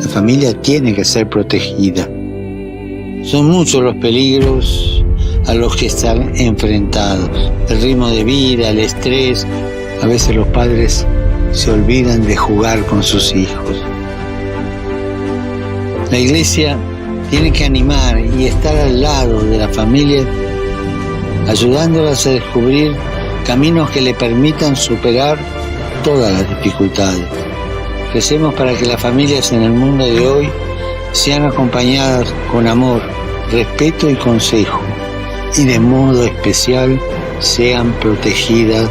La familia tiene que ser protegida. Son muchos los peligros a los que están enfrentados. El ritmo de vida, el estrés. A veces los padres se olvidan de jugar con sus hijos. La Iglesia tiene que animar y estar al lado de la familia, ayudándolas a descubrir caminos que le permitan superar todas las dificultades. Recemos para que las familias en el mundo de hoy sean acompañadas con amor, respeto y consejo, y de modo especial sean protegidas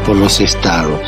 por los estados.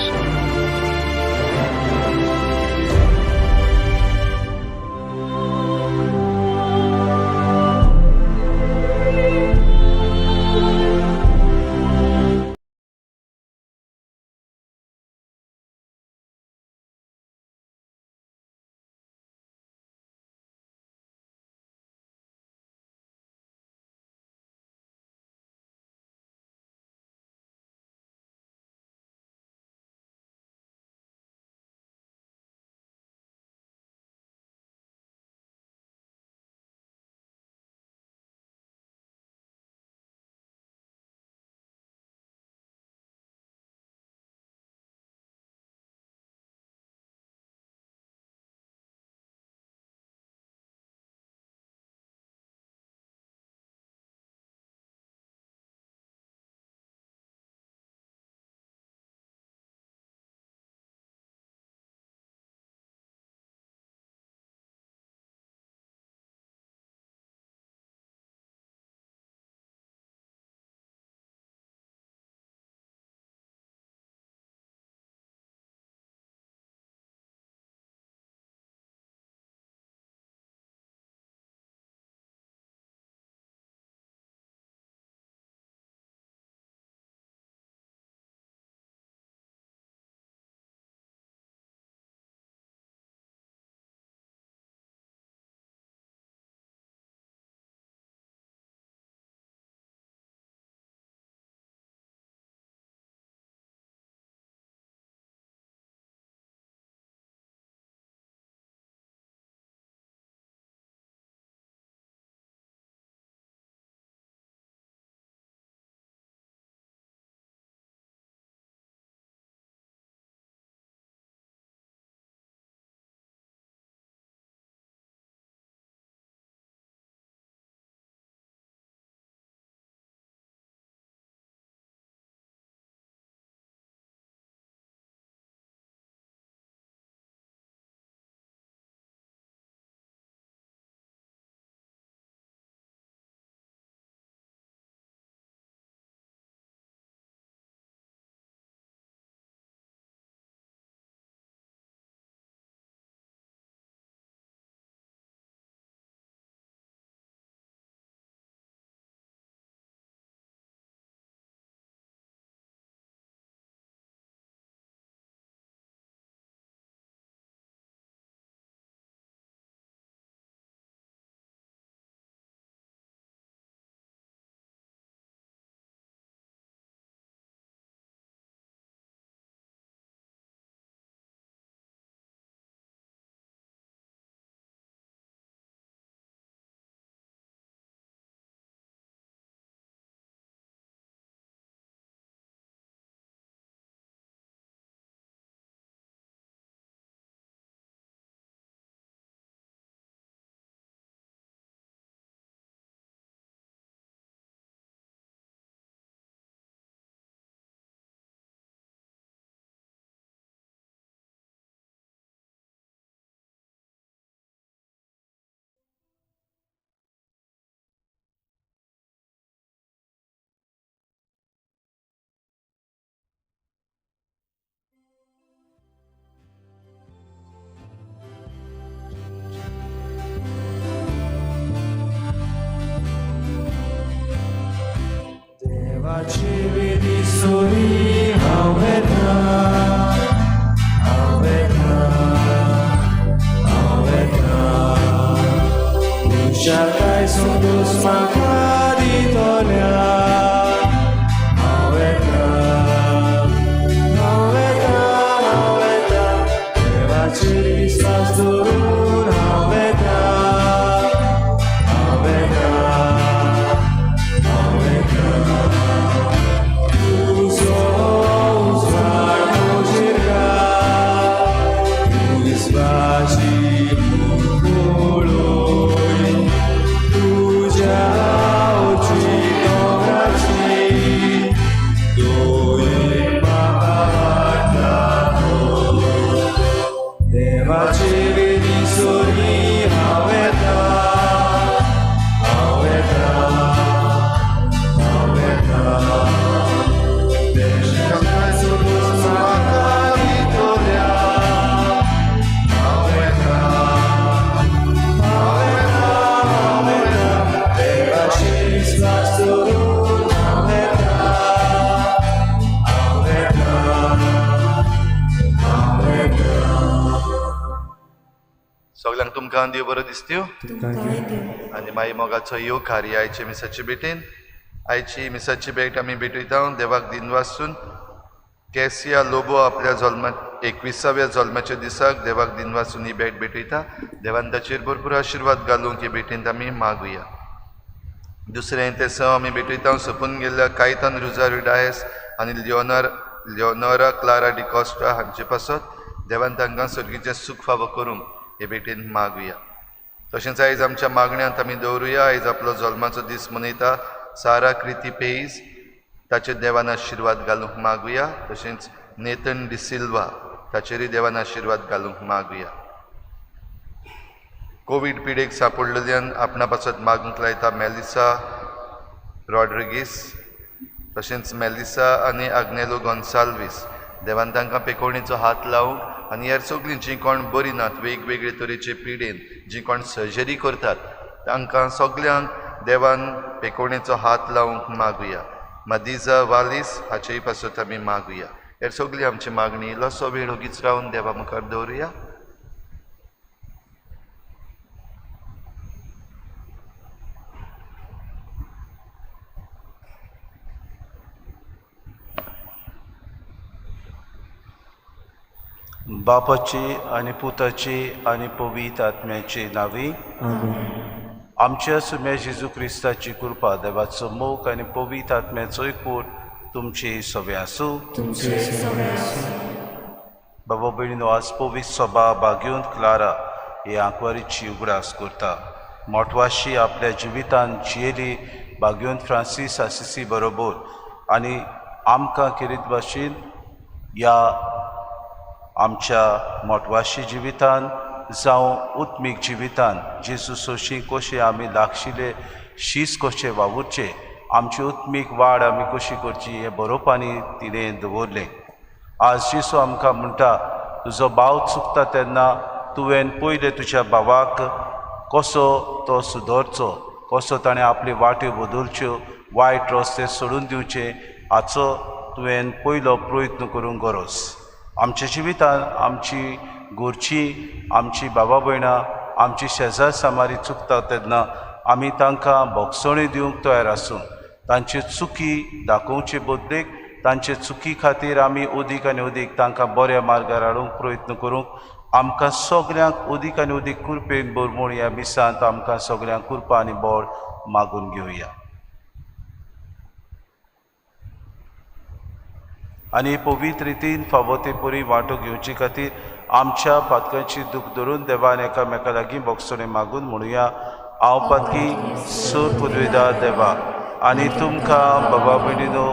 देवाचेर विस्वास दवरून. सगल्यांक तुमकां देव बरो दिसत्यो तुमकांय देव. आनी मागीर मोगाचो येवकार ही आयचे मिसाचे भेटेन. आयची मिसाची भेट आमी भेटयता देवाक दिनवासून. केसिया लोबो आपल्या जल्मा 21व्या जल्माच्या दिसाक देवाक दिनवासून ही भेट भेटयता. देवान ताचेर भरपूर आशिर्वाद घालूंक ही भेटेंत आमी मागुया. दुसरें तेसांव आमी भेटयता सोंपून गेल्ल्या कायतान रुजारी डायस आनी लियोनोरा क्लारा डिकॉस्टा हांचे पासत देवान तांकां सर्गीचें सूख फावो करूंक हे भेटेन मागुया. तशेंच आयज आमच्या मागण्यांत आमी दवरुया. आयज आपलो जल्माचो दीस मनयता सारा कृती पेज, ताचेर देवान आशिर्वाद घालूंक मागुया. तशेंच नेतन डिसिल्वा ताचेरूय देवान आशिर्वाद घालूंक मागुया. कोवीड पिडेक सापडलेल्यान आपणा पासत मागूंक लायता मेलिसा रॉड्रिगीस, तशेंच मेलिसा आनी आग्नेलो गोन्साल्वीस. देवान तांकां पेकोवणेचो हात लावंक आनी ह्या सगळीं जीं कोण बरीं नात वेगवेगळे तरेचे पिडेन जीं कोण सर्जरी करतात तांकां सगल्यांक देवान पेकोवणेचो हात लावंक मागुया. मदिजा वालीस हाचेय पासत आमी मागुया. ह्या सगळी आमची मागणी इल्लोसो वेळ ओगीच रावन देवा मुखार दवरुया. बापाची आनी पुताची आनी पवित्र आत्म्याची नांवी. आमच्या सुम्या जेजू क्रिस्ताची कृपा, देवाचो मोग आनी पवित्र आत्म्याचो एकवट तुमची सगळें आसूं. बाबा भयणीनो, आज पवित्र सभा बागेवन क्लारा हे आंकवारीची उगडास करता. मोटवाशी आपल्या जिवितान जियेली बागेवन फ्रांसीस आसिसी बरोबर आनी आमकां केरीत भाशेन ह्या आमच्या मोटवाशी जिवितान जावं उत्मीक जिवितान जेजू सोशी कशें आमी लागशिल्ले शीस कशें वावुरचें, आमची उत्मीक वाड आमी कशी करची हें बरोवपांनी तिणें दवरलें. आज जेजू आमकां म्हणटा, तुजो भाव चुकता तेन्ना तुवें पयलें तुज्या भावाक कसो तो सुदरचो, कसो ताणें आपली वाट्यो बदलच्यो, वायट रस्ते सोडून दिवचे हाचो तुवें पयलो प्रयत्न करूंक गरज. आमच्या जिवितान आमची घरची, आमची बाबा भयणां, आमची शेजार सामारी चुकता तेन्ना आमी तांकां भोगसणी दिवंक तयार आसूं. तांची चुकी दाखोवचे बदलेक तांचे चुकी खातीर आमी अदीक आनी अदीक तांकां बऱ्या मार्गार हाडूंक प्रयत्न करूंक आमकां सगल्यांक अदीक आनी अदीक कृपेन भरमूण ह्या मिसांत आमकां सगल्यांक कृपा आनी बळ मागून घेवया. आनी पवित्र रितीन फावो ते परी वांटो घेवचे खातीर आमच्या पातकांची दूख धरून देवान एकामेका लागीं भोगसणें मागून म्हणुया. हांव पातकी सूर पुदविदा देवा आनी तुमकां बाबा भयणीनो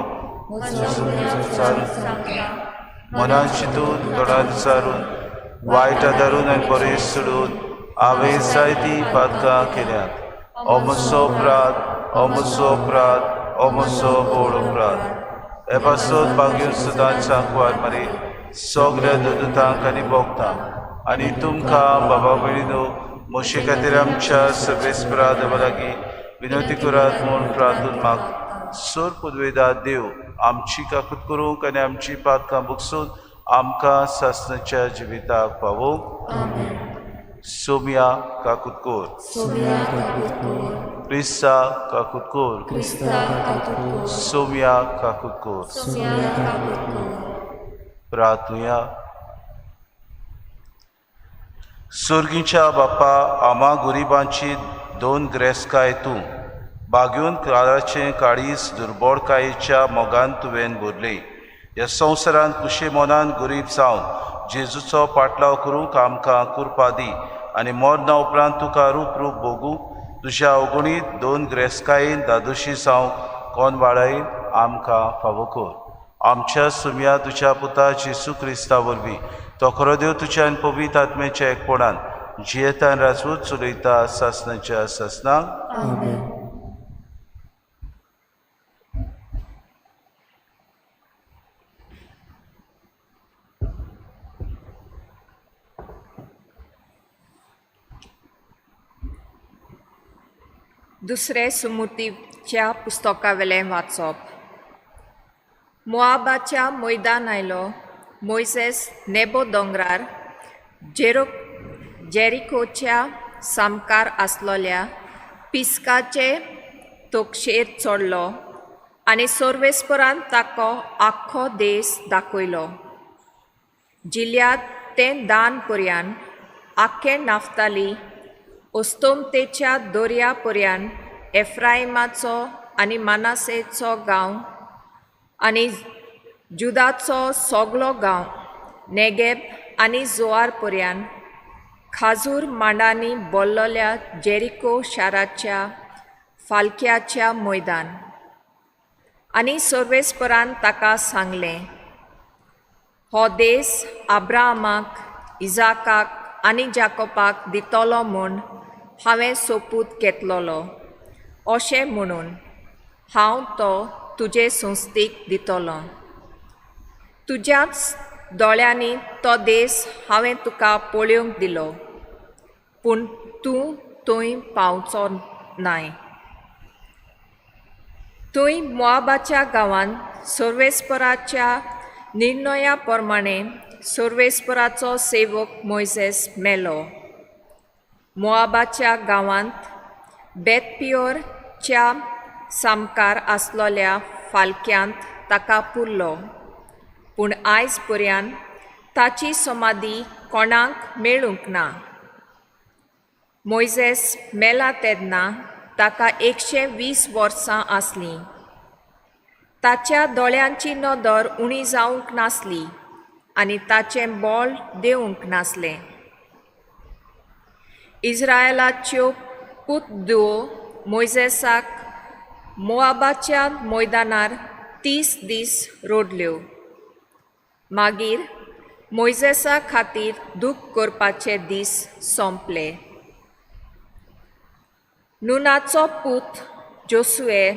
मनान चिंतून, तोंडान विचारून, वायट आदारून आनी बरें सोडून हांवें जायतीं पातकां केल्यांत. अमसो अपराध, अमसो अपराध, अमसो व्हड अपराध. हे पासत बागेवन सदांच सांकवार मारी सगल्या दुदुतांक आनी भोगतांक आनी तुमकां बाबा भयणीनो म्हजे खातीर आमच्या सभेस्परा देवा लागीं विनवती करात म्हूण प्रार्थून माग. सोर पुदवेदा देव आमची काकूत करूंक आनी आमची पातकां भोगसून आमकां सासणाच्या जिविताक पावोवंक. सोम्या काकूत कोर, क्रिस्ता काकूत कोर, सोम्या काकूत कोर. प्रार्थुया. सोर्गीच्या बापा, आमा गरिबांची दोन ग्रेस्काय तूं बागेवन क्लाराचें काळीज दुर्बळकायेच्या मोगान तुवें भरलें. ह्या संवसारांत कुशे मनान गरीब जावन जेजूचो पाटलाव करूंक आमकां कृपा दी आनी मरणा उपरांत तुका रूप रूप भोगूंक तुज्या अवगुणीत दोन ग्रेस्कायेन दादोशी जावंक कोण वाडायन आमकां फावो कर. आमच्या सुम्या तुज्या पुता जेजू क्रिस्ता वरवीं तो खरो देव तुज्या आनी पवित्र आत्म्याच्या एकपणान जियेतान राजवट चलयता सासणाच्या सासणाक. दुसरे सुमूर्तीच्या पुस्तकावेलें वाचप. मोआबाच्या मैदान आयलो मोयसेस नेबो दोंगरार जेरिकोच्या सामकार आसलोल्या पिस्काचे तोक्षेर चडलो आनी सर्वेस्परान ताका आख्खो देस दाखयलो. जिल्यांत तें दान पर्यान आख्खें नाफ्ताली, ओस्तोमतेच्या दर्या पर्यान एफ्रायमाचो आनी मानासेचो गांव आनी जुदाचो सगलो गांव, नेगेब आनी जोआर पर्यान खाजूर मांडांनी बोल्लोल्या जेरिको शाराच्या फालक्याच्या मैदान. आनी सर्वेस्परान ताका सांगलें, हो देस आब्राहामाक, इजाकाक आनी जाकोबाक दितलो म्हूण हांवें सोपूत घेतलोलो, अशें म्हणून हांव तो तुजे संस्थेक दितलो. तुज्याच दोळ्यांनी तो देस हांवें तुका पळोवंक दिलो, पूण तूं थंय पावचो नाय. थंय मोआबाच्या गांवांत सर्वेस्पराच्या निर्णया प्रमाणें सर्वेस्पराचो सेवक मोयजेस मेलो. मोआबाच्या गांवांत बेतपियोरच्या सामकार आसलोल्या फालक्यांत ताका पुरलो, पूण आयज पर्यान ताची समाधी कोणाक मेळूंक ना. मोयजेस मेला तेन्ना ताका 120 वर्सां आसलीं. ताच्या दोळ्यांची नदर उणी जावंक नासली आनी ताचें बळ देवंक नासलें. इस्रायलाच्यो पुतधुवो मोयजेसाक मोआबाच्या मैदानार 30 दीस रडल्यो. मागीर मोयजेसा खातीर दूख करपाचे दीस सोंपले. नुनाचो पूत जोसुए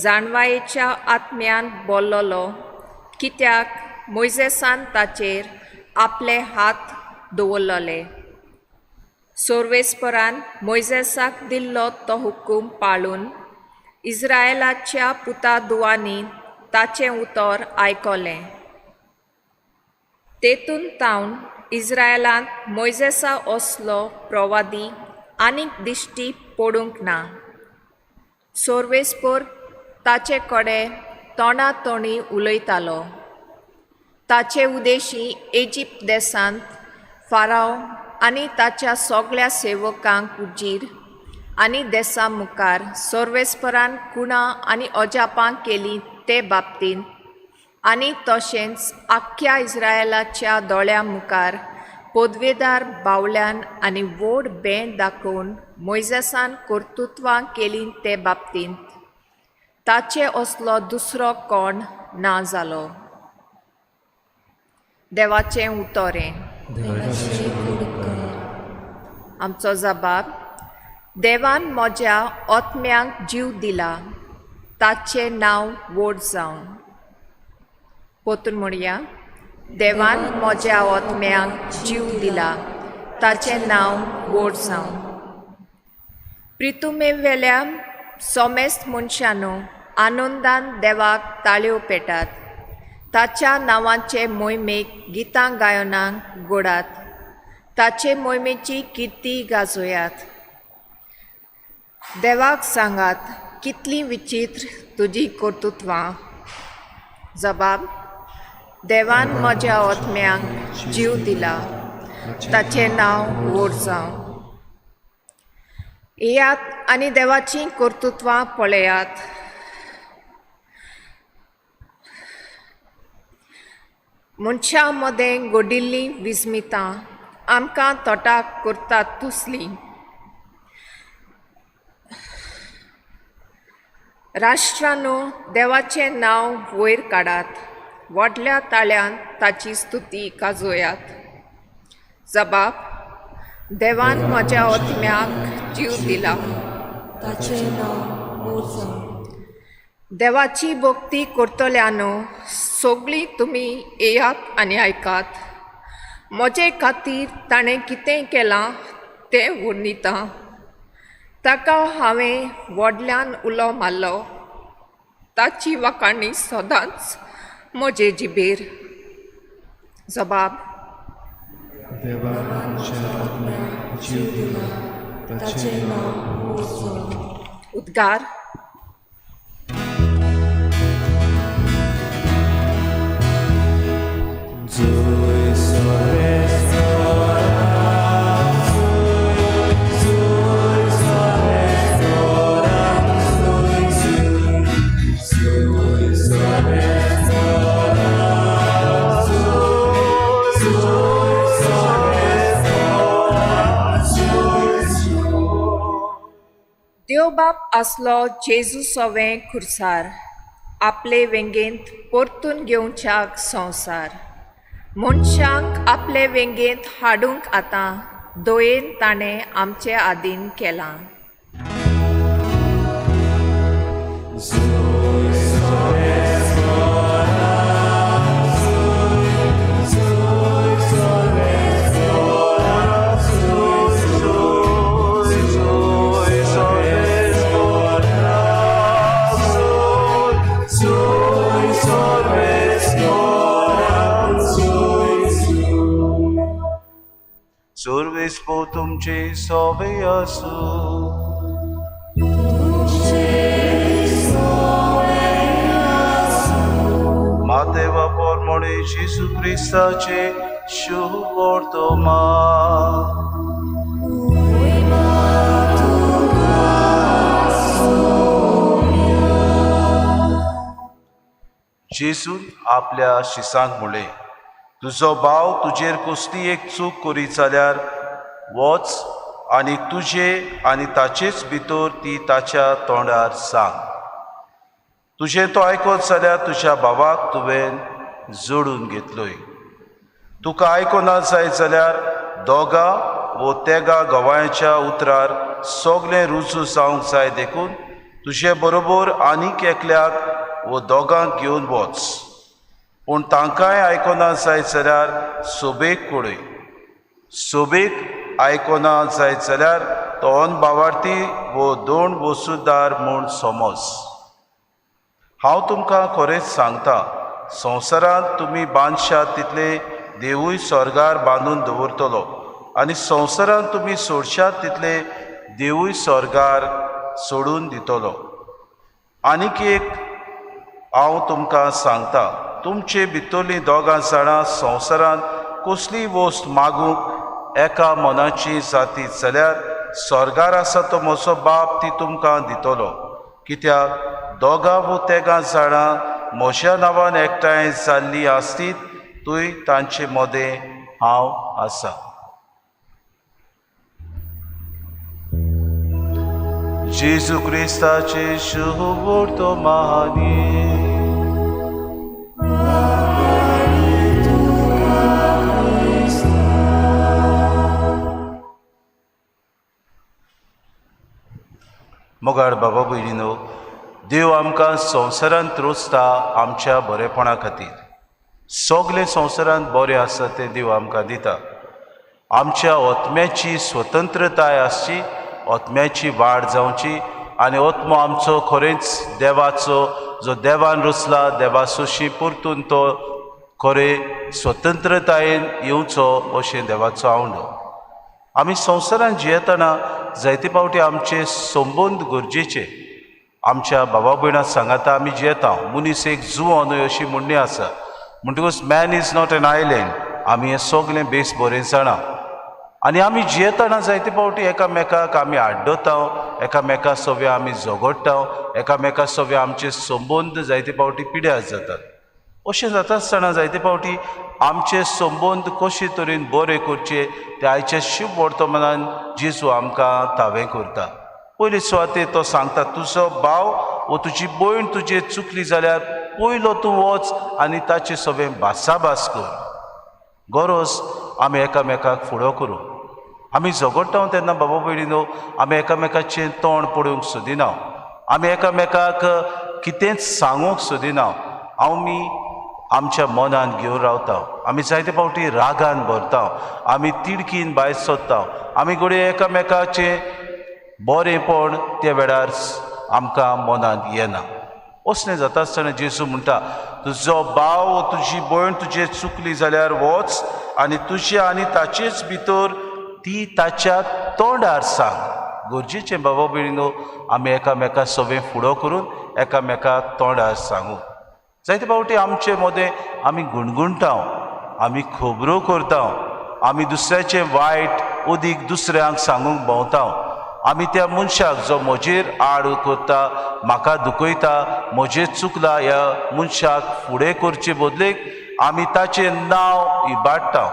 जाणवायेच्या आत्म्यान बोल्लोलो, कित्याक मोयजेसान ताचेर आपले हात दवरलोले. सर्वेस्परान मोयजेसाक दिल्लो तो हुकूम पाळून इस्रायलाच्या पुता दुवांनी ताचें उतर आयकलें. तेतून तावन इस्रायलांत मोयजेसा असलो प्रवादी आनीक दिश्टी पडूंक ना. सर्वेस्पर ताचे कडेन तोंडा तोंडी उलयतालो. ताचे उदेशी इजिप्त देशांत फाराव आनी ताच्या सगळ्या सेवकांक उजीर आनी देसा मुखार सर्वेस्परान कुणां आनी अजापां केलीं ते बाबतींत, आनी तशेंच आख्ख्या इस्रायलाच्या दोळ्यां मुखार पदवेदार बावल्यान आनी व्हड बें दाखोवन मोयजेसान कर्तुत्वां केलीं ते बाबतींत ताचे असलो दुसरो कोण ना जालो. देवाचें उतरें. आमचो जबाब. देवान म्हज्या आत्म्यांक जीव दिला, ताचें नांव व्हड जावं. पोतून म्हणया, देवान म्हज्या आत्म्यांक जीव दिला, ताचें नांव व्हड जावं. प्रितुमेवेल्या सोमेस्त मनशानो, आनंदान देवाक ताळयो पेटात, ताच्या नांवाचे मोहिमेक गितां गायनाक गोडात, ताचे मोहिमेची किर्ती गाजोयात. देवाक सांगात, कितलीं विचित्र तुजी कर्तुत्वां. जबाब. देवान म्हज्या आत्म्यांक जीव दिला, ताचें नांव व्हड जावं. येयात आनी देवाचीं कर्तुत्वां पळयात. मनशां मदें घडिल्लीं विस्मितां आमकां तोटाक करतात तुसलीं. राष्ट्रांनो, देवाचें नांव वयर काडात, व्हडल्या ताळ्यान ताची स्तुती गाजोयात. जबाब. देवान म्हज्या आत्म्याक जीव दिला, ताचें नांव व्हड जावं. देवाची भक्ती करतल्यानो, सगळीं तुमी येयात आनी आयकात. म्हजे खातीर ताणें कितें केलां तें वर्णिता. ताका हांवें व्हडल्यान उलो मारलो, ताची वाखाणी सदांच म्हजे जिबेर. जबाब. देवान म्हज्या आत्म्याक जीव दिला ताचें नांव व्हड जावं. उद्गार. देवबाप आसलो जेजू सोवें खुर्सार, आपले वेंगेंत परतून घेवच्याक संवसार. मनशांक आपले वेंगेंत हाडूंक आतां दयेन ताणें आमचे आदीन केलां. सर्वेस्पो तुमचे सोवे आसूं. मातेवा पोरमोणे जेजू क्रिस्ताचे शुभ वर्तमान. जेजून आपल्या शिसांक म्हणलें, तुजो भाव तुजेर कसली एक चूक करीत जाल्यार वच आनी तुजे आनी ताचेच भितर ती ताच्या तोंडार सांग. तुजें तो आयकत जाल्यार तुज्या भावाक तुवें जोडून घेतलोय. तुका आयकना जायत जाल्यार दोगां वो तेगां गवायांच्या उतरार सगलें रुजू जावंक जाय, देखून तुजे बरोबर आनीक एकल्याक वो दोगांक घेवन वच. पूण तांकांय आयकना जायत जाल्यार सोबेक कळय. सोबेक आयकना जायत जाल्यार तो अनभावार्थी वो दोन वसुदार म्हूण समज. हांव तुमकां खरेंच सांगता, संवसारांत तुमी बांदशात तितले देवूय स्वर्गार बांदून दवरतलो आनी संवसारांत तुमी सोडशात तितले देवूय स्वर्गार सोडून दितलो. आनीक एक हांव तुमकां सांगता, तुमचे भितरलीं दोगां जाणां संवसारांत कसलीय वस्त मागूंक एका मनाची जाती जाल्यार स्वर्गार आसा तो म्हजो बाप ती तुमकां दितलो. कित्याक दोगां वो तेगां जाणां म्हज्या नांवान एकठांय जाल्लीं आसतीत थंय तांचे मदें हांव आसा. जेजू क्रिस्ताचे शुभ वर्तमान. मोगाळ बाबा भयणीनो, देव आमकां संवसारांत रोसता आमच्या बरेपणा खातीर. सगलें संवसारांत बरें आसा तें देव आमकां दिता. आमच्या आत्म्याची स्वतंत्रताय आसची, आत्म्याची वाड जावची आनी आत्मो आमचो खरेंच देवाचो, जो देवान रचला देवा सोशी परतून तो खरें स्वतंत्रतायेन येवचो अशें देवाचो आवडो. आमी संवसारांत जियेतना जायते फावटी आमचे संबंद गरजेचे. आमच्या बाबा भयणां सांगाता आमी जियेता. मनीस एक जुंवो न्हय अशी म्हणणी आसा, म्हणटकूच man is not an island. आमी हें सगलें बेस बरें जाणा आनी आमी जियेतना जायते फावटी एकामेकाक आमी आड्डता, एकामेका सवे आमी झगडटा, एकामेका सवे आमचे संबंद जायते फावटी पिड्यार जातात. अशें जाता आसतना जायते फावटी आमचे संबंद कशे तरेन बरे करचे ते आयच्या शुभ वर्तमानान जेजू आमकां तावें करता. पयले सुवातेर तो सांगता, तुजो भाव वो तुजी भयण तुजेर चुकली जाल्यार पयलो तूं वच आनी ताचे सगळें भासाभास कर. गरज आमी एकामेकाक फुडो करूं. आमी झगडटा तेन्ना बाबा भयणीनो आमी एकामेकाचें तोंड पळोवंक सोदिना, आमी एकामेकाक कितेंच सांगूंक सोदिना, आमी आमच्या मनान घेवन रावता. आमी जायते फावटी रागान भरता, आमी तिडकीन भायर सोदता, आमी घडये एकामेकाचें बरेंपण त्या वेळार आमकां मनांत येना. असलें जाता आसतना जेजू म्हणटा, तुजो भाव तुजी भयण तुजेर चुकली जाल्यार वच आनी तुजे आनी ताचेच भितर ती ताच्या तोंडार सांग. गरजेचें बाबा भयणीनो आमी एकामेका सगळें फुडो करून एकामेकाक तोंडार सांगू. जायते फावटी आमचे मदें आमी गुणगुणटा, आमी खबरो करता, आमी दुसऱ्याचें वायट अदीक दुसऱ्यांक सांगूंक भोंवता. आमी त्या मनशाक जो म्हजेर आड करता, म्हाका दुखयता, म्हजेर चुकला, ह्या मनशाक फुडें करचे बदलेक आमी ताचें नांव इबाडटा,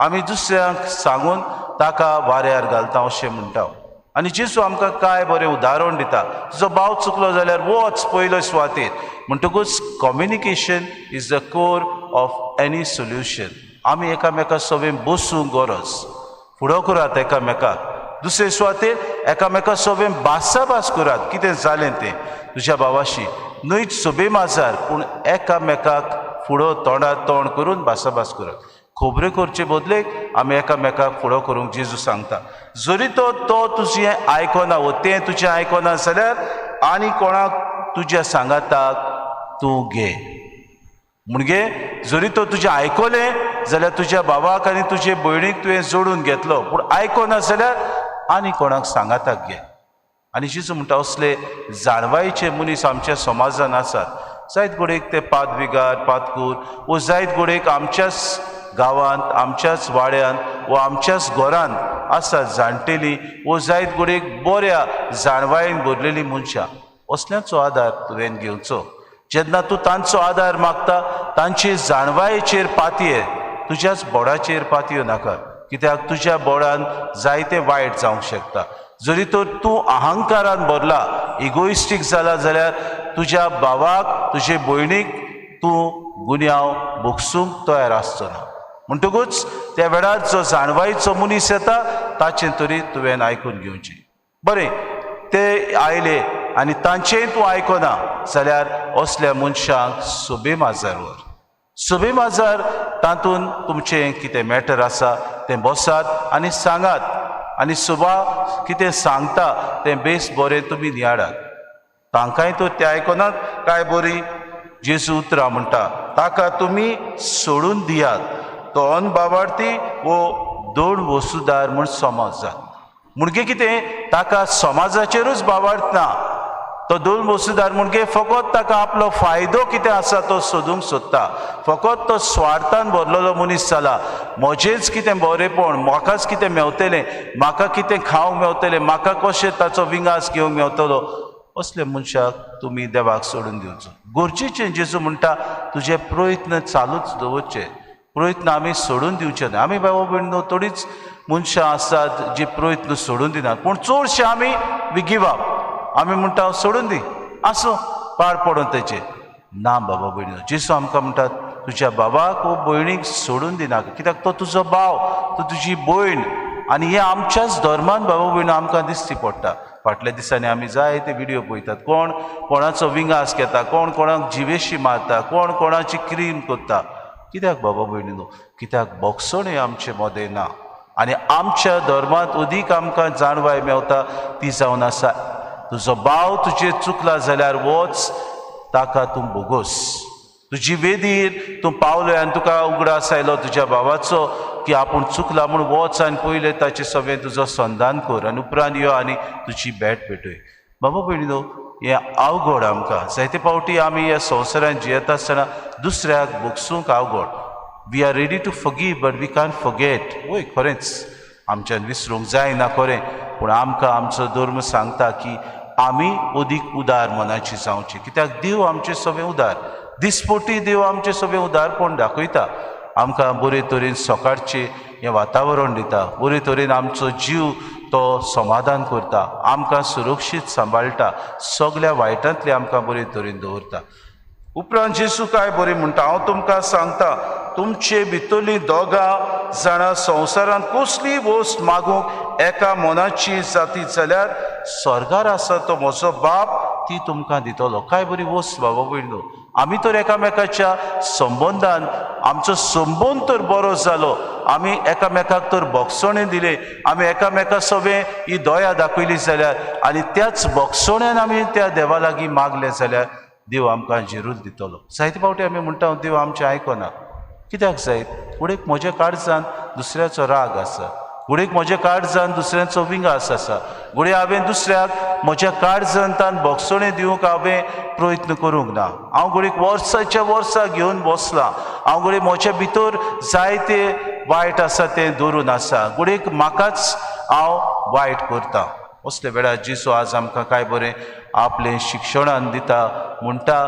आमी दुसऱ्यांक सांगून ताका वाऱ्यार घालता अशें म्हणटा. आनी जेजू आमकां काय बरें उदाहरण दिता. तुजो भाव चुकलो जाल्यार वच पयलो सुवातेर. म्हणटकूच communication is the core of any solution. आमी एकामेका सगळें बसूंक गरज, फुडो करात एकामेकाक, दुसरे सुवातेर एकामेका सगळें भासाभास करात कितें जालें तें तुज्या भावाशी, न्हय सभे माजार पूण एकामेकाक फुडो तोंडार तोंड करून भासाभास करात. खबऱ्यो करचे बदलेक आमी एकामेकाक फुडो करूंक जेजू सांगता. जरी तो तो तुजें आयकना वो तें तुजें आयकना जाल्यार आनी कोणाक तुज्या सांगाताक तूं घे. म्हणजे जरी तो तुजें आयकलें जाल्यार तुज्या भावाक आनी तुजे भयणीक तुवें जोडून घेतलो, पूण आयकना जाल्यार आनी कोणाक सांगाताक घे. आनी जेजू म्हणटा असले जाणवायेचे मनीस आमच्या समाजान आसात. जायत घडयेक ते पादविगार, पादकूर वो जायत घडयेक आमच्याच गांवांत, आमच्याच वाड्यांत वो आमच्याच घरांत आसात जाणटेली वो जायत घडयेक बऱ्या जाणवायेन भरलेली मनशां. असल्यांचो आदार तुवें घेवचो. जेन्ना तूं तांचो आदार मागता तांचे जाणवायेचेर पातये, तुज्याच बोडाचेर पातयो नाका, कित्याक तुज्या बोडान जायते वायट जावंक शकता. जरी तर तूं अहंकारान भरला, इगोइस्टीक जाला जाल्यार तुज्या भावाक, तुजे भयणीक तूं गुन्यांव भोगसूंक तयार आसचो ना. म्हणटकूच त्या वेळार जो जाणवायेचो मनीस येता ताचें तरी तुवें आयकून घेवचें. बरें ते आयले आनी तांचेंय तूं आयकना जाल्यार असल्या मनशांक सभे माजार व्हर. सभे माजार तातूंत तुमचें कितें मॅटर आसा तें बसात आनी सांगात, आनी सभा कितें सांगता तें बेस बरें तुमी नियाळात. तांकांय तर ते आयकनात काय बरी जेजू उतरां म्हणटा ताका तुमी सोडून दियात, तो अनबाबार्थी वो दोन वसुदार म्हूण समज जात. म्हणजे कितें ताका समाजाचेरूच बाबार्थ ना, तो दोन वसुदार म्हणजे फकत ताका आपलो फायदो कितें आसा तो सोदूंक सोदता, फकत तो स्वार्थान भरलेलो मनीस जाला. म्हजेंच कितें बरेंपण, म्हाकाच कितें मेवतलें, म्हाका कितें खावंक मेवतलें, म्हाका कशें ताचो विंगास घेवंक मेवतलो, असले मनशाक तुमी देवाक सोडून दिवचो. गरजेचें जेजू म्हणटा तुजे प्रयत्न चालूच दवरचे, प्रयत्न आमी सोडून दिवचे न्हय. आमी बाबा भयणीनो थोडीच मनशां आसात जी प्रयत्न सोडून दिनात, पूण चडशे आमी we give up. आमी म्हणटा सोडून दी, आसूं पाड पडून तेचें. ना बाबा भयणीनो, जेजू आमकां म्हणटात तुज्या बाबाक वो भयणीक सोडून दिनाका, कित्याक तो तुजो भाव, तो तुजी भयण. आनी हें आमच्याच धर्मान बाबा भयणो आमकां दिसची पडटा. फाटल्या दिसांनी आमी जायते व्हिडियो पळयतात, कोण कोणाचो विंगास घेता, कोण कोणाक जिवेशी मारता, कोण कोणाची क्रीम करता. कित्याक बाबा भयणीनो? कित्याक बोगसणें आमचे मदें ना. आनी आमच्या धर्मांत अदीक आमकां जाणवाय मेवता ती जावन आसा तुजो भाव तुजेर चुकला जाल्यार वच ताका तूं भोगोस. तुजी वेदीर तूं पावलो आनी तुका उगडास आयलो तुज्या भावाचो की आपूण चुकला म्हूण वच आनी पयलें ताचें सगळें तुजो संदान कर आनी उपरांत यो आनी तुजी भेट पेटय. बाबा भयणीनो हें अवघड आमकां. जायते फावटी आमी ह्या संवसारांत जियेता आसतना दुसऱ्याक भोगसूंक अवघड. We are ready to forgive but we can't forget. वय खरेंच आमच्यान विसरूंक जायना खरें, पूण आमकां आमचो धर्म सांगता की आमी अदीक उदार मनाची जावची, कित्याक देव आमचें सगळें उदार, दिसपोटी देव आमचें सगळें उदारपण दाखयता. आमकां बरे तरेन सकाळचें हें वातावरण दिता, बरे तरेन आमचो जीव तो समाधान करता, आमकां सुरक्षीत सांबाळटा, सगळ्या वायटांतले आमकां बरे तरेन दवरता. उपरांत जेजू काय बरें म्हणटा, हांव तुमकां सांगता तुमचे भितरलीं दोगां जाणां संवसारांत कसली वस्त मागूंक एका मनाची जाती जाल्यार स्वर्गार आसा तो म्हजो बाप ती तुमकां दितलो. काय बरी वस्त बाबा भयणीनो. आमी तर एकामेकाच्या संबंदान आमचो संबंद तर बरो जालो, आमी एकामेकाक तर बोगसणें दिलें, आमी एकामेका सगळें ही दया दाखयली जाल्यार आनी त्याच बोगसण्यान आमी त्या देवा लागीं मागलें जाल्यार देव आमकां जिरूल दितलो. जायते फावटी आमी म्हणटा देव आमचें आयकना. कित्याक जायत? फुडें म्हज्या काळजान दुसऱ्याचो राग आसा, घडयेक म्हज्या काळजान दुसऱ्यांचो विंगास आसा, घडये हांवें दुसऱ्याक म्हज्या काळजांतान भोगसणें दिवंक हांवें प्रयत्न करूंक ना. हांव घडयेक वर्साच्या वर्सां घेवन बसलां, हांव घडये म्हज्या भितर जायते वायट आसा तें दवरून आसा, घडयेक म्हाकाच हांव वायट करता. असले वेळार जेजू आज आमकां काय बरें आपलें शिक्षणान दिता, म्हणटा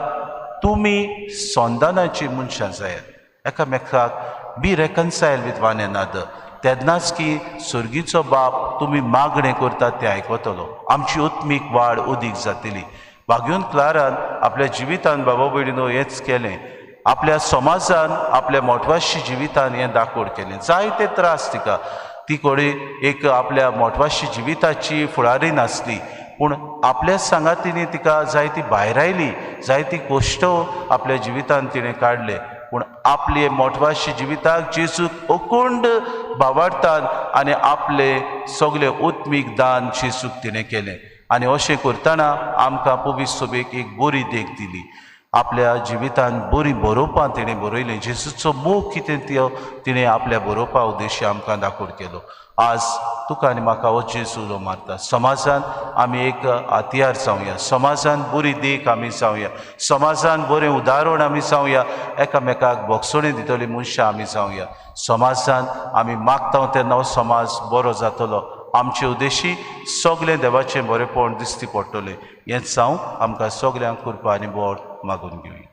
तुमी संदानाची मनशां जायात, एकामेकाक be reconcile with one another, तेन्नाच की सर्गीचो बाप तुमी मागणें करतात तें आयकतलो, आमची आत्मीक वाड अदीक जातली. भाग्योन क्लारान आपल्या जिवितान बाबा भयणीनो हेंच केलें, आपल्या समाजान आपल्या मोटवाशी जिवितान हें दाखोड केलें. जायते त्रास तिका, ती कोणी एक आपल्या मोटवाशी जिविताची फुडारी नासली, पूण आपल्या सांगातींनी तिका जायती भायरायली, जायती कश्ट आपल्या जिवितान तिणें काडले, पूण आपले मोटवाशी जिविताक जेजूक अखंड भावार्थान आनी आपले सगळे आत्मीक दान जेजूक तिणें केलें. आनी अशें करतना आमकां पवित्र सभेक एक बरी देख दिली. आपल्या जिवितान बरी बरोवपां तिणें बरयलें, जेजूचो मोग कितें त्यो तिणें आपल्या बरोवपा उद्देशी आमकां दाखोवन केलो. आज तुका आनी म्हाका हो जेजू उलो मारता. समाजान आमी एक हत्यार जावया, समाजान बरी देख आमी जावया, समाजान बरें उदाहरण आमी जावया, एकामेकाक भोगसणी दितली मनशां आमी जावया. समाजान आमी मागता तेन्ना हो समाज बरो जातलो, आमचे उद्देशी सगळें देवाचें बरेंपण दिश्टी पडटलें. हेंच हांव आमकां सगल्यांक कृपा आनी बोट मागून घेवया.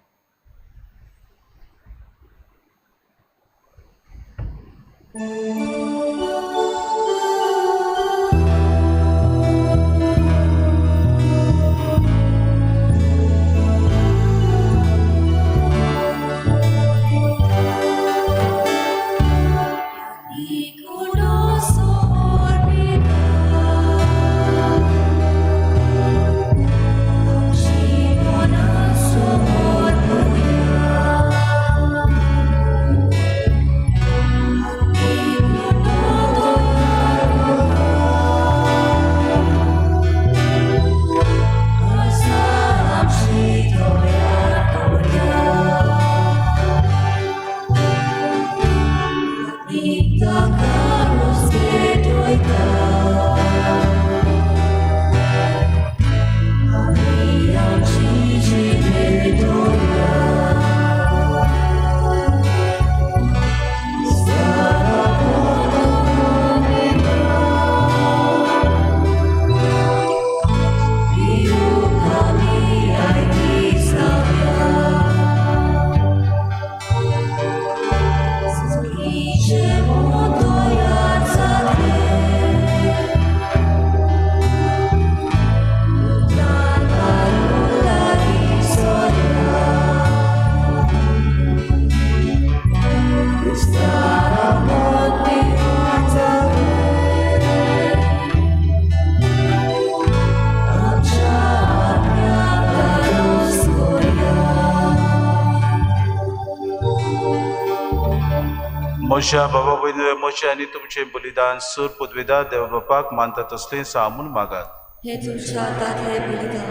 म्हज्या बाबा भयणीनो, म्हजें आनी तुमचें बलिदान सूर पदवेदार देव बापाक मानता तसलें सा म्हूण मागात. हे तुमच्या हातांतलें बलिदान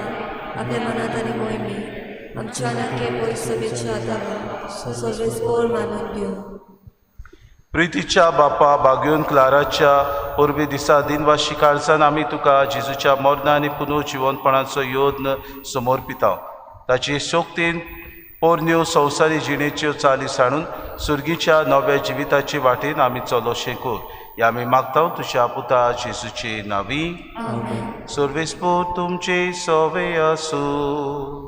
आपल्या मनांत आनी मोहिमे आमच्या नाके पयस सभेच्या हाताक सर्वेस्पोर मानून घेवं. प्रितीच्या बापा बागयोन क्लाराच्या परबे दिसा दिनवाशी काळजान आमी तुका जेजूच्या मरणा आनी पुनर्जिवनपणाचो योद्न समर्पिता. ताचे शक्तीन पोरण्यो संवसारी जिणेच्यो चाली सांडून सुर्गीच्या नव्या जिविताचे वाटेन आमी चलो शेकोर ह्या आमी मागता तुज्या पुता जेजूचे नावी. सर्वेस्पोर तुमचे सवे आसूं.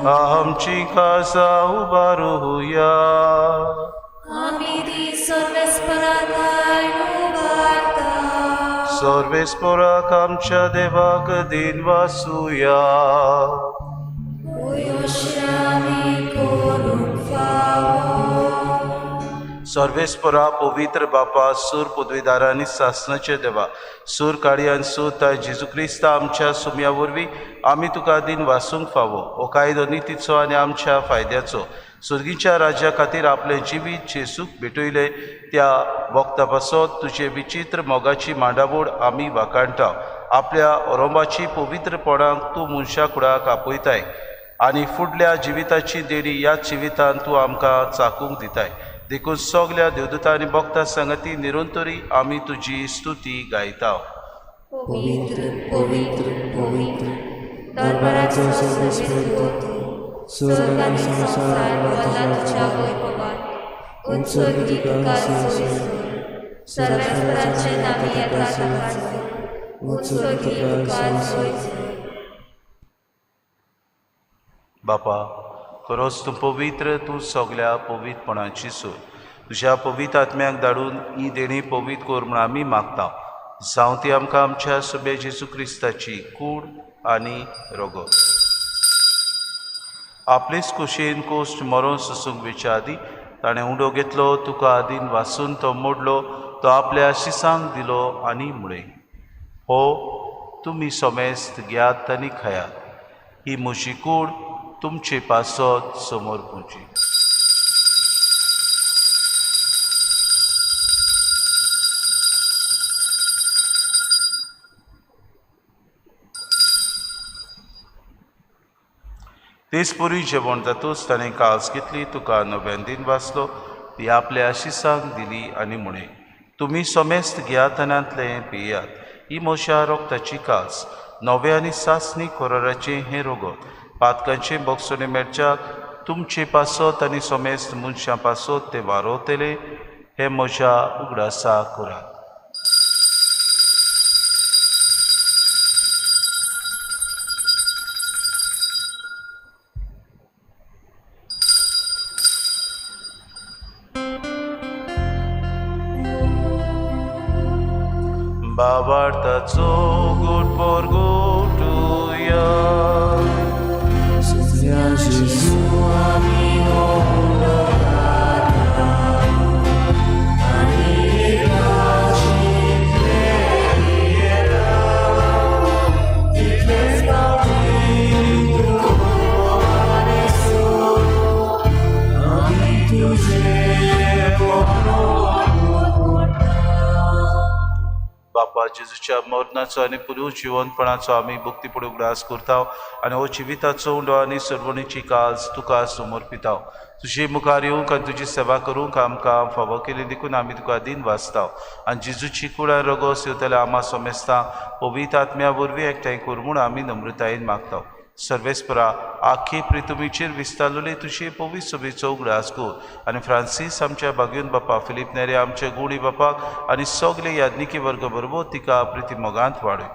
आमची काळजां उबारुया. सर्वेस्पोराक आमच्या देवाक दिन वासुया. सर्वेस्पोरा पवित्र बापा सूर पदवीदारांनी सासनाचे देवा सूर काडयान सूर ताय जेजू क्रिस्ता आमच्या सुम्या वरवीं आमी तुका दिन वासूंक फावो. हो कायदो नितीचो आनी आमच्या फायद्याचो. सुर्गीच्या राज्या खातीर आपलें जिवीत जेजूक भेटयलें त्या वखदा पासत तुजे विचित्र मोगाची मांडावळ आमी वाखाणटा. आपल्या ओरोंबाची पवित्रपणाक तूं मनशा कुडाक आपयताय आनी फुडल्या जिविताची देणी ह्या जिवितान तूं आमकां चाकूंक दिताय. देखून सगल्या देवदूतां आनी भक्तां सांगाती निरंतरी आमी तुजी स्तुती गायता. पवित्र पवित्र पवित्र दरबाराचो सर्वेस्पर तूं, स्वर्ग आनी संवसार भरला तुज्या वैभवान. उंच स्वर्गी तुका सोय सोय, सर्वेस्पराचे नामी येता ताका सोय, उंच स्वर्गी तुका सोय सोय. बापा, खरोच तूं पवित्र, तूं सगल्या पवित्रपणाची सोय. तुज्या पवित्र आत्म्याक धाडून ही देणी पवित्र कर म्हूण आमी मागता. जावं ती आमकां आमच्या सोब्या जेजू क्रिस्ताची कूड आनी रगत. आपलेच कुशेन कोश्ट मरोन सोसूंक वेच्या आदीं ताणें उंडो घेतलो, तुका आदीन वासून तो मोडलो, तो आपल्या शिसांक दिलो आनी म्हळें, हो तुमी समेस्त घेयात आनी खायात, ही म्हजी कूड तुमचे पासत समोर पुजी. तेच पुरी जेवण जातूच ताणें कास घेतली, तुका नव्यान दिन वाचलो, ती आपल्या आशिसांक दिली आनी म्हळें, तुमी समेस्त घेयात आनी पियात, ही म्हज्या रोगताची कास, नव्या आनी सासणी कोराराचें हें रोगत, पातकांचें बोगसणें मेळच्याक तुमचे पासत आनी समेस्त मनशां पासत तें वारोवतले, हें म्हज्या उगडासा करात. बाबार्थाचो गुट पोरगुटुया. बापा, जेजूच्या मरणाचो आनी पुनर्जिवनपणाचो आमी भक्तीपूर्ण उगडास करता आनी हो जिविताचो उंडो आनी सर्वणीची काज तुका समर्पिता. तुजे मुखार येवंक आनी तुजी सेवा करूंक आमकां फावो केली देखून आमी तुका दिन वाचता आनी जेजूची कुडां रगोस येवतल्या आमा सोमेस्तां पवित्र आत्म्या वरवीं एकठांय कर म्हूण आमी नम्रतायेन मागता. सर्वेस्परा, आखी प्रितुमीचेर विस्तारलेली तुजी पवित्र सभेचो उगडास कर आनी फ्रांसीस आमच्या बागयून बापा, फिलीप नेरे आमच्या गुणी बापाक आनी सगले याज्ञिकी वर्ग बरोबर तिका प्रिती मोगांत वाडय.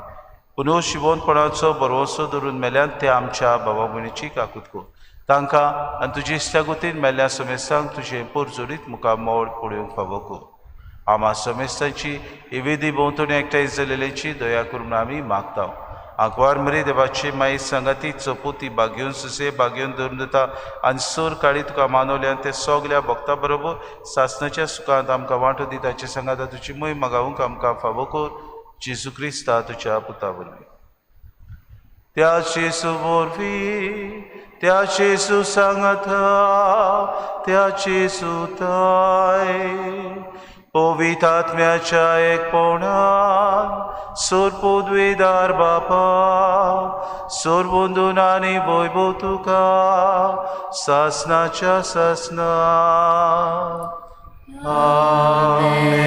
पुनः शिवोनपणाचो बरोवसो धरून मेल्यान ते आमच्या भावा भयणीची काकूत कर, तांकां आनी तुजी इश्टागतीन मेल्ल्या समेस्तांक तुजें पोरजोरीत मुखार मोड पळोवंक फावो कर. आमा समेस्तांची इवेदी भोंवतणी एकठांय जाल्ल्याची दया करून आमी मागता. आंकवार मरे देवाची माई सांगाती चपोती बागेवन सुसे बागेवन धरून दिता आनी सोर काळी तुका मानवल्यान ते सगल्या भक्ता बरोबर सासणाच्या सुखांत आमकां वांटो दिता. ताचे सांगाता तुजी मोय मागावंक आमकां फावो कर, जेजू क्रिस्ता तुज्या पुता वरवीं. त्या जेजू वरवीं, त्या जेजू सांगाता, त्या जेजू ताय, पवित्र आत्म्याच्या एकपणान सोरपोद्वेदार बापा, सोरबंदून आनी वैभव तुका सासनाच्या सासना. आमेन.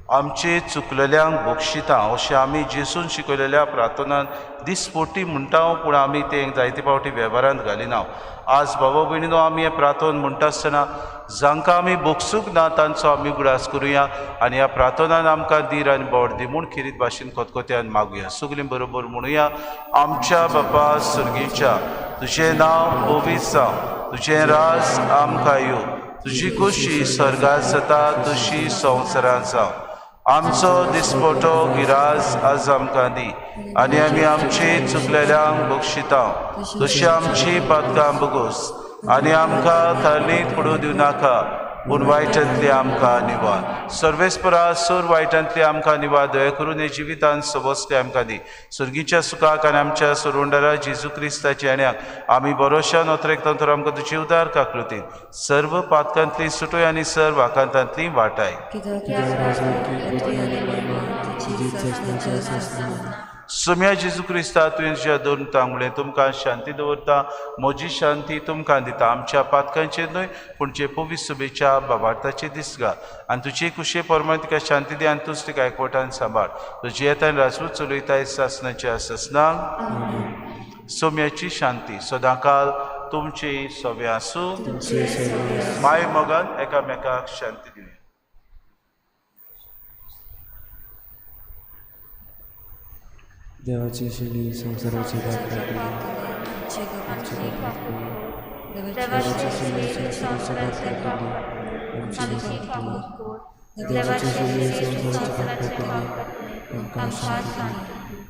आमचे चुकलेल्यांक बक्षिता अशें आमी जेसून शिकयलेल्या प्रार्थनान दिसपोटी म्हणटा, पूण आमी तें जायते फावटी वेव्हारांत घालिना. आज बाबा भयणीनो, आमी हें प्रार्थन म्हणटा आसतना जांकां आमी बक्षूंक ना तांचो आमी उगडास करुया आनी ह्या प्रार्थनान आमकां धीर आनी बोड दी म्हूण खेरीत भाशेन खतखत्यान मागुया. सगलीं बरोबर म्हणुया, आमच्या बापा सर्गीच्या, तुजें नांव पवित्र जावं, तुजें राज आमकां येवं, तुजी खोशी स्वर्गात जाता तशी संवसारांत जावं. आमचो दिसपटो गिराज आज आमकां दी आनी आमी आमची चुकलेल्यांक बक्षिता तशी आमची पातकां बगोस आनी आमकां थारलींत पडूं दिवं नाका, पूण वायटांतली आमकां निवार. सर्वेस्परा, सोर वायटांतली आमकां निवार, दया करून हे जिवितान सबसले आमकां दी. सर्गीच्या सुखाक आनी आमच्या सोरवंडारा जेजू क्रिस्ताच्या येण्याक आमी बरोशान ओतरेक तंत्र आमकां तुजी उदार काकृतीन सर्व पातकांतली सुटोय आनी सर्व आकांतांतली वाटाय. कित्याक सोम्या जेजू क्रिस्ता, तुवें तुज्या दोन तांगुळे तुमकां शांती दवरता, म्हजी शांती तुमकां दिता. आमच्या पातकांचेर न्हय पूण जे पवित्र सभेच्या बाबार्थाचे दीस घाल आनी तुजे कुशे प्रमाण तिका शांती दी आनी तूंच तिका एकवटान सांबाळ. तुजी येता आनी राजवट चलयताय सासनाच्या सासनाक. सोम्याची शांती सदांकाल तुमची सगळें आसूं. माय मोगान एकामेकाक शांती दिवया. देवाची शिली संवसाराची देवाची शिली संवसाराची आमची देवाची शिली संवसाराची आमकां शांती दी.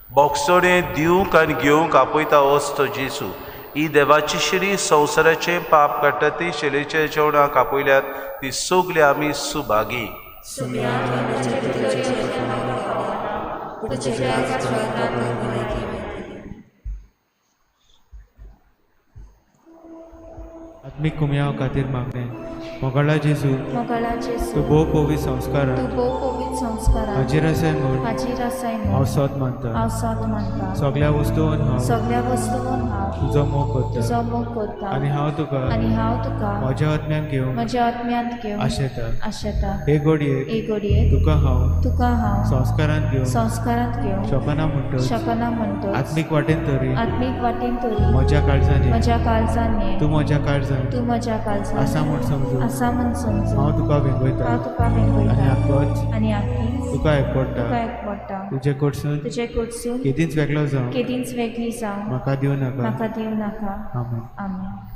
बोगसोडे दिवंक आनी घेवंक आपयता वस्त जेजू. ही देवाची शिरी संवसाराचें पाप काडटा ती शिलेच्या जेवणाक आपयल्यात ती सगली आमी सुभागी. आत्मीक कुमयाव खातीर मागणें. मोगाळा जेजू, मोगाळा जेजू, तूं भोव पवित्र संस्कारान तूं भोव पवित्र संस्कारान हाजीर आसाय म्हूण हाजीर आसाय हांव म्हूण सोद मानता. हांव सोद मानता. सगळ्या वस्तून हांव सगळ्या वस्तून हांव तुजो मोग करता तुजो मोग करता आनी हांव तुका आनी हांव तुका म्हज्या आत्म्यान घेवंक म्हज्या आत्म्यांत घेवन आशेता. आशेता. हे घडयेक हे घडयेक तुका हांव तुका हांव संस्कारांत घेवंक संस्कारांत घेवंक शकना म्हणटच शकना म्हणटच आत्मीक वाटेन तरी आत्मीक वाटेन तरी म्हज्या काळजान ये. म्हज्या काळजान ये. तूं म्हज्या काळजान तूं म्हज्या काळजान आसा म्हूण समजून आसा म्हूण समजून हांव तुका हांव वेंगयता तुका आनी वेंगयता आतांच आनी आकीच तुका एकवटा. तुका एकवटा. तुजे कडसून तुजे कडसून केदींच वेगळो जावं केदींच वेगळी जावं म्हाका दिवं नाका. म्हाका दिवं नाका. आमेन. आमेन.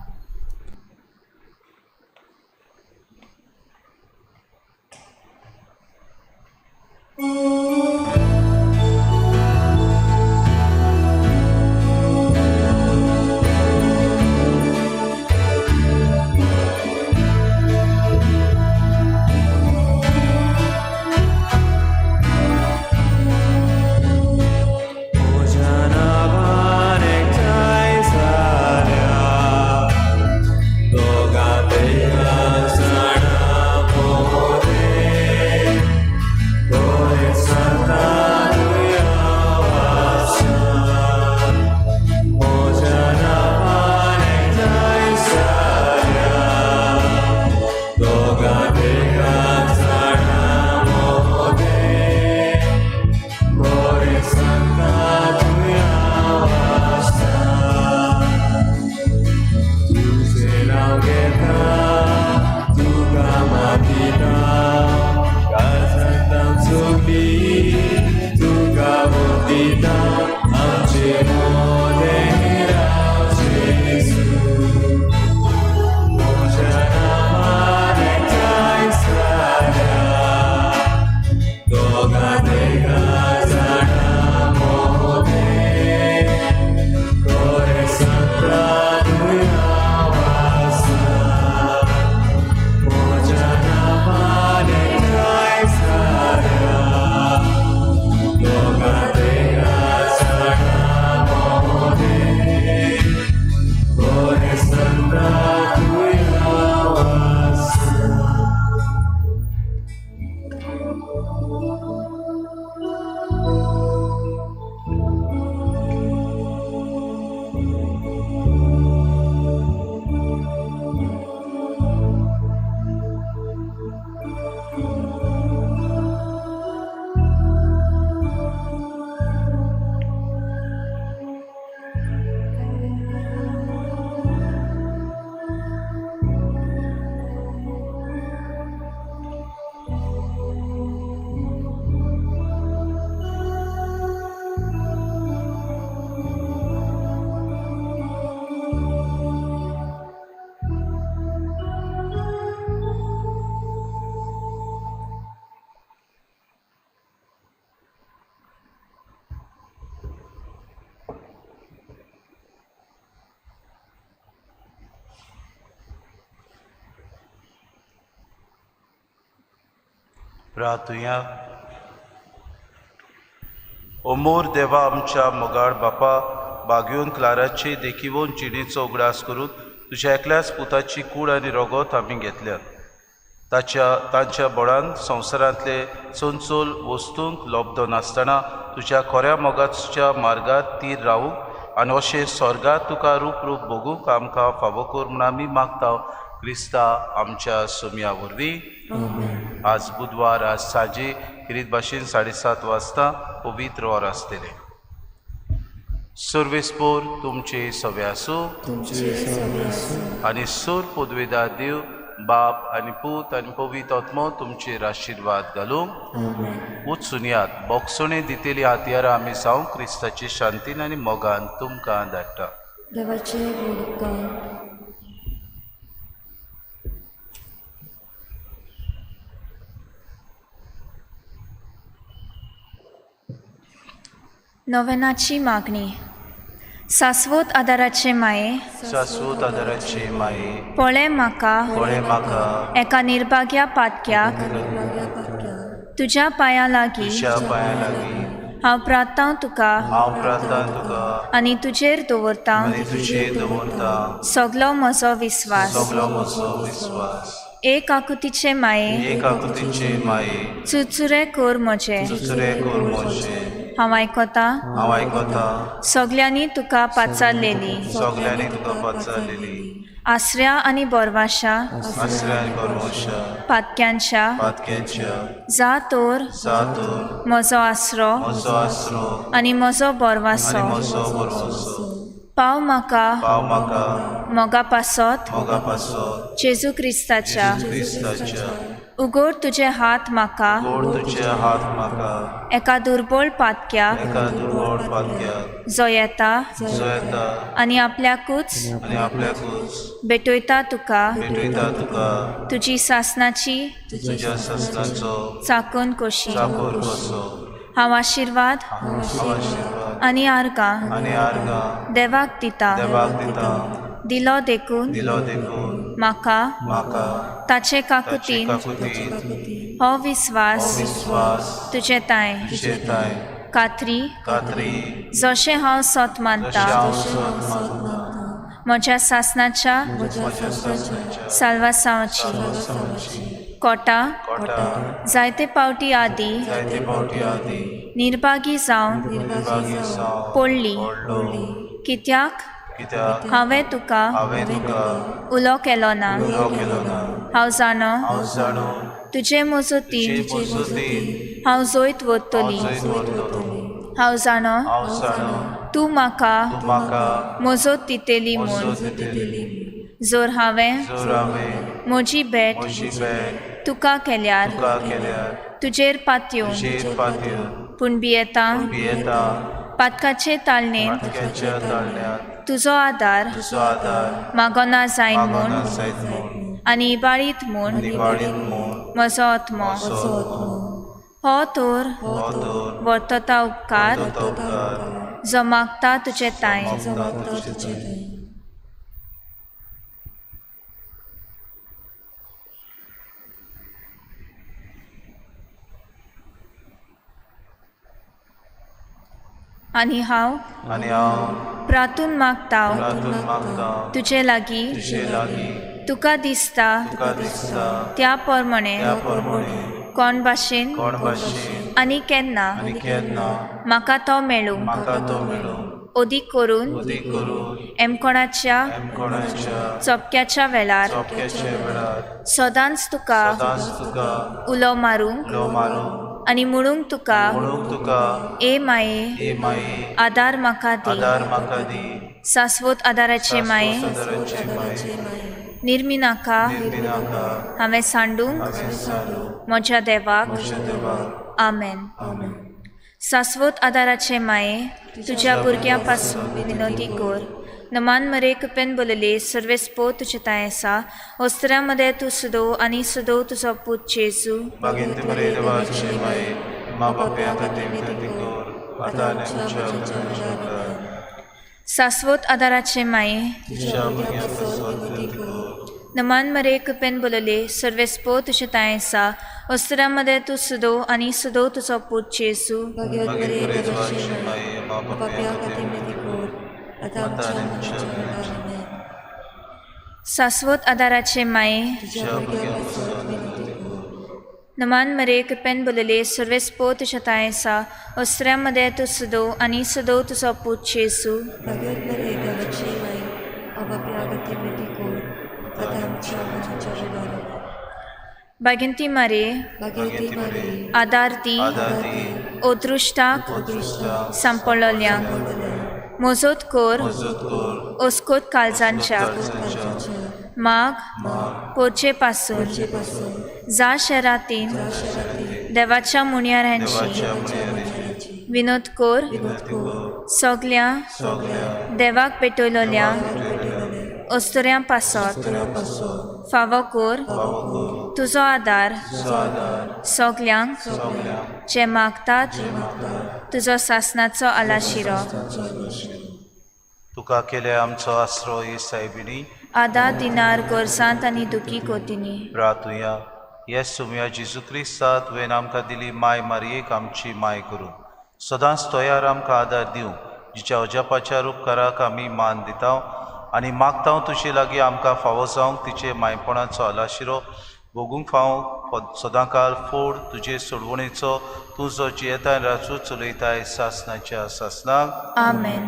प्रार्थुया. ओमोर देवा, आमच्या मोगाळ बापा, बागयोन क्लाराचे देखिवोन जिणेचो उगडास करून तुज्या एकल्याच पुताची कूड आनी रगत आमी घेतल्यात. ताच्या तांच्या बळान संवसारांतले चंचल वस्तूंक लब्धो नासतना तुज्या खऱ्या मोगाच्या मार्गार तीर रावूंक आनी अशें स्वर्गात तुका रूप रूप भोगूंक आमकां फावो कर म्हूण आमी मागता क्रिस्ता आमच्या सोमया वरवीं. आज बुधवार, आज सांजे खेरीत भाशेन 7:30 वाजता पवित्र वर आसतलें. सर्वेस्पोर तुमचे सवे आसूं आनी सूर पदवेदार देव बाप आनी पूत आनी पवित्र आत्मो तुमचेर आशिर्वाद घालूं. उचून बोगसणे दितेली हातयारां आमी जावं क्रिस्ताची शांतीन आनी मोगान तुमकां धाडटा. देवाचे व्हड उपकार. नोवेनाची मागणी. सास्वत आदाराचे माये, सासूत आदाराची माये, पळय म्हाका पळय म्हाका एका निर्भाग्या पातक्याक तुज्या पांयां लागीं तुज्या पांयां लागीं हांव प्रार्थांव तुका हांव प्रार्थना तुका आनी तुजेर दवरतां आनी तुजेर दवरतां सगलो म्हजो विस्वास. सगलो म्हजो विस्वास. एक आकुतीचे माये, एक आकृतीचे माये, चुरचुरे कर म्हजे, चुचुरे कर म्हजे, हांव आयकतां हांव आयकतां सगल्यांनी तुका पाचारलेली सगल्यांनी तुका पाचारलेली आसऱ्या आनी बोरवाशा आसऱ्या आनी बरवशा पातक्यांच्या पातक्यांच्या जा तर जा तर म्हजो आसरो म्हजो आसरो आनी म्हजो आनी बोरवासो. म्हजो बरवसो. पाव म्हाका पाव म्हाका मोगा पासत मोगा पासत जेजू क्रिस्ताच्या. क्रिस्ताच्या. उगड तुजे हात म्हाका गोड तुजे हात म्हाका एका दुर्बळ पातक्याक एका दुर्बळ पातक्याक जो येता जो येता आनी आपल्याकूच आनी आपल्याकूच भेटयता तुका भेटयता तुका तुजी सासनाची तुज्या सासनाचो चाकून कशी. चाकर कसो. हांव आशिर्वाद हांव आशिर्वाद आनी आर्गां आनी आर्गां देवाक दिता. देवाक दिता. दिलो देखून दिलो देखून म्हाका म्हाका ताचे ताचे काकुतीन काकुतीन हो हो विस्वास विस्वास तुजे तांय तुजे तांय कात्री कात्री जशें हांव सत जशें मानता हांव सत मानता म्हज्या सासनाच्या म्हज्या सासनाच्या साल्वासांवाची साल्वासांवाची कोटा कोटा जायते पावटी आदी जायते पावटी आदी निर्भागी जावन निर्भागी जावन पडली. पडलो. कित्याक कित्याक हांवें तुका हांवें तुका उलो केलो ना. उलो केलो ना. हांव जाणो हांव जाणो तुजे मजतीन तुजे मजतीन हांव जैत हांव व्हरतली. जैत व्हरतलो. हांव जाणो हांव जाणो तूं म्हाका तूं म्हाका मजत दितली म्हूण. मजत दितली. जर हांवें जर हांवें म्हजी भेट म्हजी भेट तुका केल्यार तुका केल्यार तुजेर पातयेवन तुजेर पातयेवन पूण भियेता भियेता पातकाचे तालनेन पातक्याच्या ताळण्यांत तुजो आदार तुजो आदार मागना जायन मागना म्हूण जायत म्हूण आनी इबाळीत म्हूण निवाडीत म्हूण म्हजो आत्मो म्हजो आत्मो हो तर हो तर वर्तता उपकार तो उपकार जो मागता तुजे तांय. मागता तुजे तांय. आनी हांव आनी हांव प्रातून मागता प्रार्थून मागता तुजे लागीं तुजे लागीं तुका दिसता तुका दिसता त्या प्रमाणे त्या प्रमाणे कोण भाशेन कोण भाशेन आनी केन्ना आनी केन्ना म्हाका तो मेळूं म्हाका तो मेळूं अदीक करून अदीक करून एमकोणाच्या एमकोणाच्या चपक्याच्या वेळार चोपक्याच्या वेळार सदांच तुका सदांच तुका उलो मारूंक उलो मारूंक आनी म्हणूंक तुका म्हणूंक तुका ए माये ए माये आदार म्हाका दी. आदार म्हाका दी. सास्वत आदाराचे माये आदाराचे माये निर्मिनाका निर्मिनाका हांवें सांडूंक हांवें सांडूंक म्हज्या देवाक. म्हज्या देवाक. आमेन. आमेन. सास्वत आदाराचे माये तुज्या भुरग्यां पासून विनोदी कर. नमान मरे कृपेन बोलले सर्वेस्पो तुजे तांय आसा. वस्त्रां मदें तूं सदो आनी सदो तुजो पूत जेजू. बागेंत मरे देवाचे माये मा बापया खातीर विनंती कर आतां आनी आमच्या मरणाच्या वेळार. सास्वत आदाराचे माये तुज्या भुरग्यां पासून विनंती कर. नमान मरे कृपेन बोलले सर्वेस्पो तुजे तांय आसा. वस्त्रां मदें तूं सदो आनी सदो तुजो पूत जेजू. भाग्यवत बागेंत मरे मरे देवाचे देवाचे माये माये मा मा बापया बापया खातीर खातीर विनंती विनंती कर कर आतां आतां आमच्या आनी आमच्या मरणाच्या वेळार. मरणाच्या आमेन. सास्वत आदाराचे माये, तुझ्या भुरग्यां पासत विनवती कर. नमान मरे कृपेन बोलले सर्वेस्पो तुज्या तांय आसा, ओसऱ्या मदें तूं सदो आनी सदो तुजो पूत जेजू. भाग्यवंत मरिये देवाची माई, आपापल्या खातीर विनवती कर, आतां आमच्या मरणाच्या वेळार. भाग्यंती मारे, भाग्यवती मारिये, आदार दी आदार दी अदृश्टाक दृश्टाक सांपडलोल्यांक, मोजोत कर मजत कर ओस्कोत काळजांच्या, काळजांच्या, माग पोरचे पासून, पासून, जा शहरातीन देवाच्या मुणयारांची देवाच्या मुळयारी विनोद कर विनंती कर सगल्या सगळ्या देवाक पेटवलेल्या अस्तुऱ्यां पासत फावो कर तुजो आदार सगल्यांक जे मागतात तुजो सासनाचो आलाशिरो. तुका केले आमचो आसरो हे सायबिणी, आदार दिनार गोरसांत आनी दुखी कोतिनी. प्रातुया येस सुमया जेजू क्रिस्ता, तुवें आमकां दिली माय मारयेक आमची माय करूं सदांच तयार आमकां आदार दिवं, जिच्या अजापाच्या उपकाराक आमी मान दिता आनी मागता तुजे लागीं आमकां फावो जावंक तिचे मायपणाचो आलाशिरो भोगूंक फावो सदांकाल फोड तुजे सोडवणेचो, तूं जो जियेताय राजू चलयताय सासनाच्या सासनाक. आमेन.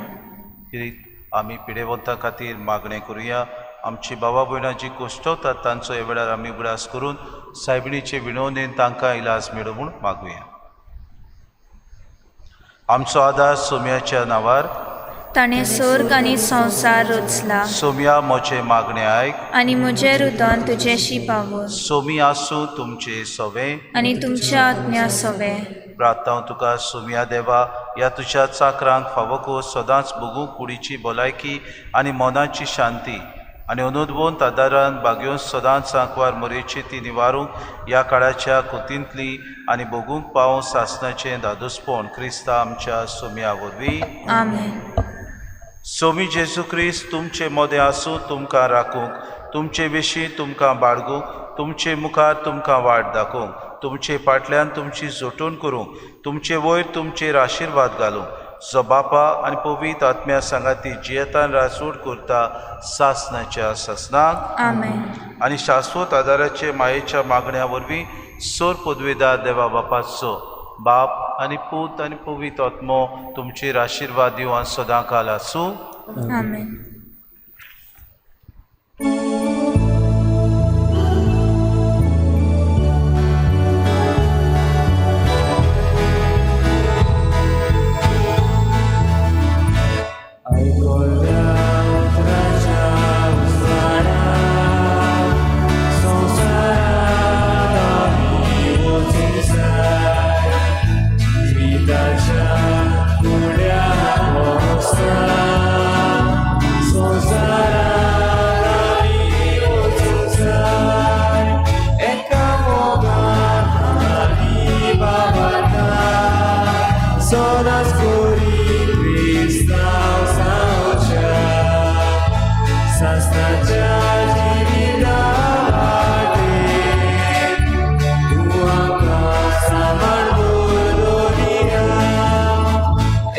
आमी पिडेवंतां खातीर मागणें करुया. आमची बाबा भयणां जी कोश्टवतात तांचो ह्या वेळार आमी उगडास करून सायबिणीचे विनवणेन तांकां इलाज मेळूं म्हूण मागुया. आमचो आदार सोम्याच्या नांवार, ताणें स्वर्ग आनी संवसार रचला. सोम्या म्हजें मागणें आयक आनी म्हजें रुदन तुजेशी पावो. सोमी आसूं तुमचे सवें आनी तुमच्या आत्म्या सवें. प्रार्थना तुका सोम्या देवा, ह्या तुज्या चाकरांक फावो कर सदांच भोगूंक कुडीची भलायकी आनी मनाची शांती आनी अनुदवंत आदारान बागेवन सदांच सांकवार मोरेची ती निवारूंक ह्या काळाच्या कोतींतली आनी भोगूंक पावोवंक सासनाचें धादोसपण क्रिस्ता आमच्या सोम्या वरवीं. आमेन. सोमी जेजू क्रिस्त तुमचे मदें आसूं, तुमकां राखूंक, तुमचे विशीं तुमकां बाळगूंक, तुमचे मुखार तुमकां वाट दाखोवंक, तुमचे फाटल्यान तुमची जोटून करूंक, तुमचे वयर तुमचेर आशिर्वाद घालूंक, जो बापा आनी पवित्र आत्म्या सांगाती जियेतान राजवट करता सासनाच्या सासनाक. आमेन. आनी शाश्वत आदाराचे मायेच्या मागण्या वरवीं सोर पदवेदार देवा बापाचो बाप आनी पूत आनी पवित्र आत्मो तुमचेर आशिर्वाद दिवं आनी सदां काल आसूं. आमेन.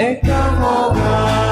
Eka moga